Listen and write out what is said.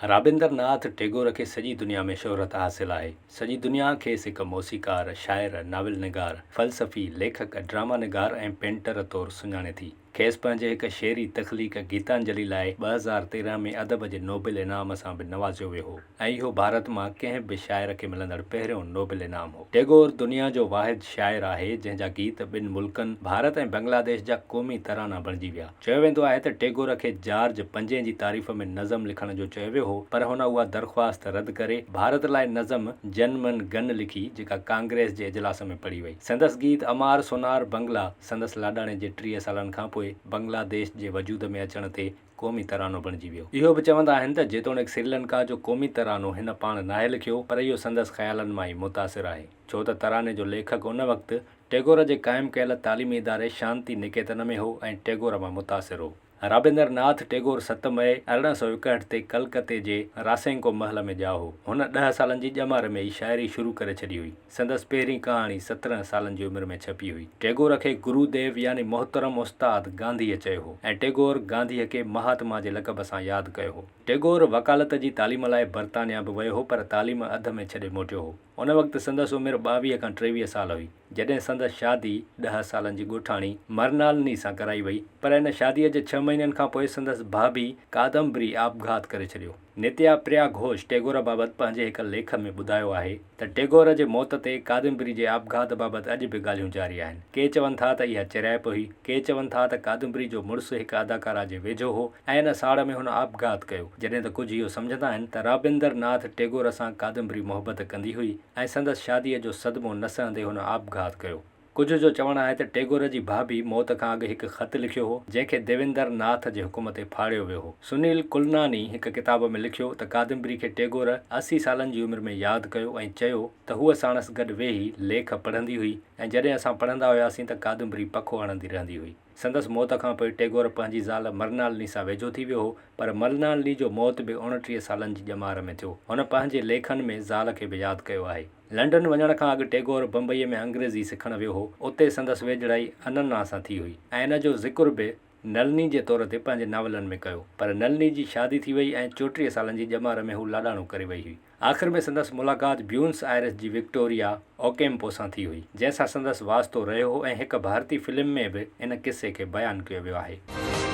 رابندر ناٿ ٽيگور کي سڄي دنيا ۾ شهرت حاصل آهي. سڄي دنيا کيس هڪ موسيقار، شاعر، ناول نگار، فلسفي، ليکڪ، ڊراما نگار ۽ پينٽر طور سڃاڻي ٿي. کيس پنهنجي هڪ شعري تخليق گيتانجلي لاء 2013 ۾ ادب جي نوبل انعام سان به نوازيو ويو هو ۽ اهو ڀارت مان ڪنهن به شاعر کي ملندڙ پهريون نوبل انعام هو. ٽيگور دنيا جو واحد شاعر آهي جنهن جا گيت ٻن ملڪن ڀارت ۽ بنگلاديش جا قومي ترانا بڻجي ويا. چيو ويندو آهي ته ٽيگور کي جارج پنجين جي تعريف ۾ نظم لکڻ جو چيو ويو هو پر هن اها درخواست رد ڪري ڀارت لاء نظم جن من گن لکي جيڪا ڪانگريس جي اجلاس ۾ پڙهي وئي. سندس گيت امار سونار بنگلا سندس لاڏاڻي جي 30 سالن کانپوء بنگلاديش جي وجود ۾ اچڻ تي قومي ترانو بڻجي ويو. اهو به چوندا آهن ته جيتوڻيڪ سريلنڪا جو قومي ترانو هن پاڻ ناهي لکيو پر اهو سندس خيالن مان ئي متاثر آهي ڇو ته تراني جو ليکڪ ان وقت ٽيگور جي قائم ڪيل تعليمي اداري شانتي نڪيتن ۾ هو ۽ ٽيگور مان متاثر هو. رابندر ناٿ ٽيگور 7 مئي 1861 تي ڪلڪتي جي راسينڪو محل ۾ ڄائو هو. هن ڏهه سالن جي ڄمار ۾ ئي شاعري شروع ڪري ڇڏي هئي. سندس پهرين ڪهاڻي 17 سالن جي عمر ۾ ڇپي هئي. ٽيگور کي گرو ديو يعني محترم استاد گانڌيء چيو هو ۽ ٽيگور گانڌيء کي مهاتما جي لقب سان ياد ڪيو هو. ٽيگور وڪالت جي تعليم لاء برطانيا به ويو هو پر تعليم اڌ ۾ ڇڏي موٽيو هو. ان وقت سندس عمر 22 کان 23 سال هئي، جڏهن سندس شادي ڏهه سالن جي ڳوٺاڻي مرنالني سان ڪرائي وئي، پر ان شاديء جي ڇهه مهينن کان پوء سندس ڀاڀي ڪادمبري آپگهات ڪري ڇڏيو. نتيا پريا گهوش ٽيگور بابت پنهنجي هڪ ليک ۾ ٻڌايو آهي ته ٽيگور جي موت تي ڪادمبري جي آپگهات بابت اڄ به ڳالهيون جاري آهن. ڪي چون ٿا ته اها چريائپ هئي، ڪي چون ٿا ته ڪادمبري جو مڙس هڪ اداڪارا جي ويجهو هو ۽ ان ساڙ ۾ هن آپگهات ڪيو، جڏهن ته ڪجهه اهو سمجهندا آهن ته رابندر ناٿ ٽيگور سان ڪادمبري محبت ڪندي هئي ۽ سندس شاديء جو صدمو نه سهندي هن آپگهات ڪيو. ڪجهه جو چوڻ آهي ته ٽيگور جي ڀاڀي موت کان اڳ هڪ خط لکيو هو، جنهن کي ديويندر ناٿ جي حڪم تي ڦاڙيو ويو هو. سنيل ڪلناني هڪ ڪتاب ۾ لکيو ته ڪادمبري کي ٽيگور 80 سالن جي عمر ۾ ياد ڪيو ۽ چيو ته هوء ساڻس گڏ ويهي ليک پڙهندي هئي ۽ جڏهن اسان پڙهندا هياسين ته ڪادمبري پکو هڻندي رهندي هئي. سندس موت کان پوء ٽيگور پنهنجي زال مرنالني سان ويجهو ٿي ويو هو، پر مرنالني جو موت به 29 سالن جي ڄمار ۾ ٿيو. هن پنهنجي ليکن ۾ زال کي به ياد ڪيو آهي. لنڊن وڃڻ کان اڳ ٽيگور بمبئيء ۾ انگريزي سکڻ ويو هو. اتي سندس ويجهڙائي اننا سان ٿي هئي ۽ ان جو ذڪر به نلني جي طور تي پنهنجي ناولن ۾ ڪيو. پر نلني جي شادي ٿي وئي ۽ 34 سالن جي ڄمار ۾ هو لاڏاڻو ڪري وئي هئي. آخر ۾ سندس ملاقات بيونس آئرس جي وڪٽوريا اوڪيمپو سان ٿي هئي، جنهن سان سندس واسطو رهيو هو ۽ هڪ ڀارتي فلم ۾ به ان قصي کي بيان ڪيو ويو آهي.